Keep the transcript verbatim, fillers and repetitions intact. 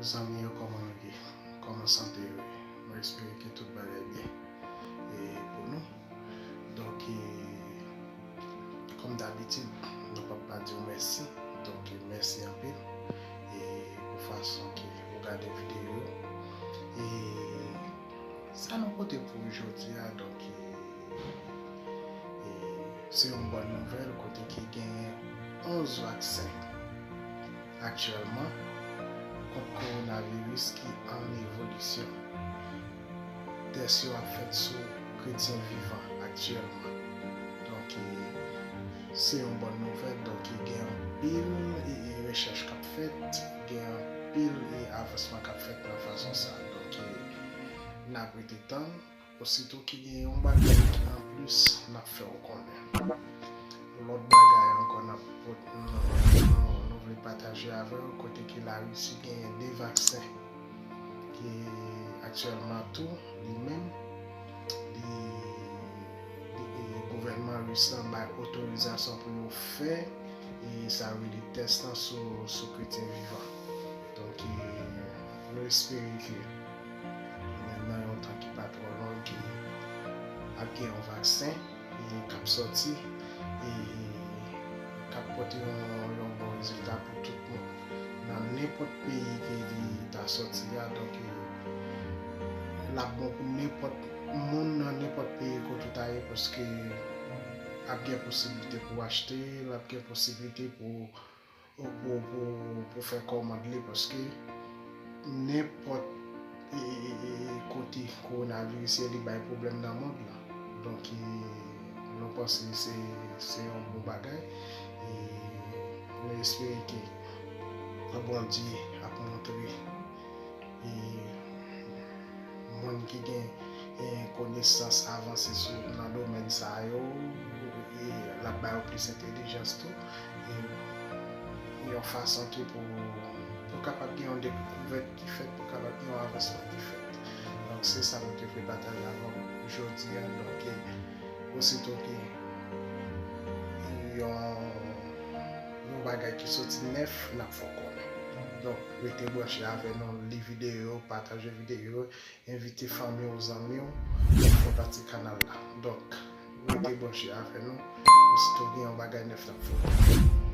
Zanmi yo, kòman nou ye? Kòman sante yo ye? Mwen espere ke tout bagay byen e pou nou. Donk, e, kòm dabitid, nou p ap pa di w mèsi. Donk, mèsi anpil e pou fason ke ou gade videyo yo. E sa nou pote pou ou jodi a, donk, e, e se yon bòn nouvèl kote ki genyen onz vaksen aktyèlman kont kowonaviris ki an evolisyon. Tès yo ap fèt sou kretyen vivan aktyèlman. Donk, e, se yon bòn nouvèl. Donk, e, gen anpil e, e rechèch k ap fèt, gen anpil e avansman k ap fèt nan fason sa. Donk, e, n ap rete tann. Osito ki gen yon bagay ki anplis, n ap fè w konnen. Lòt bagay ankò n ap pot-, nou, nou, nou vle pataje avè w, kote ke Larisi genyen de vaksen ke aktyèlman tou, li menm, li, li, e, gouvènman ris lan bay otorizasyon pou yo fè, e sa yo rele tès lan sou, sou kretyen vivan. Donk, e, nou espere ke nan yon tan ki pa twò long, ke ap gen yon vaksen e k ap sòti e k ap pote yon, yon bon rezilta pou tout moun. Nan nenpòt peyi ke li ta sòti a, donk, e, l ap bon pou nenpòt moun nan nenpòt peyi kote w ta ye, paske ap gen posiblite pou w achte, l ap gen posiblite pou, pou, pou, pou fè kòmand li, paske nenpòt e, e, e, e, kote kowonaviris ye, li bay pwoblèm nan mond lan. Donk, e, nou panse se, se yon bon bagay. E nou espere ke Bondye ap montre e moun ki gen e konesans avanse sou, nan domèn sa yo, e l ap ba yo plis entèlijans tou. E yon fason ke pou, pou kapab gen yon dekouvèt ki fèt, pou kapab gen yon avansman ki fèt. Donk, se sa nou te vle pataje avè w jodi a. Donk, e, osito ke yon, yon bagay ki soti nèf, n ap fè w konnen. Donk, rete branche avè nou, li videyo, pataje videyo, envite fanmi w, zanmi w, pou fè pati kanal la. Donk, rete branche avè nou, osito gen yon bagay nèf n ap fè w konnen.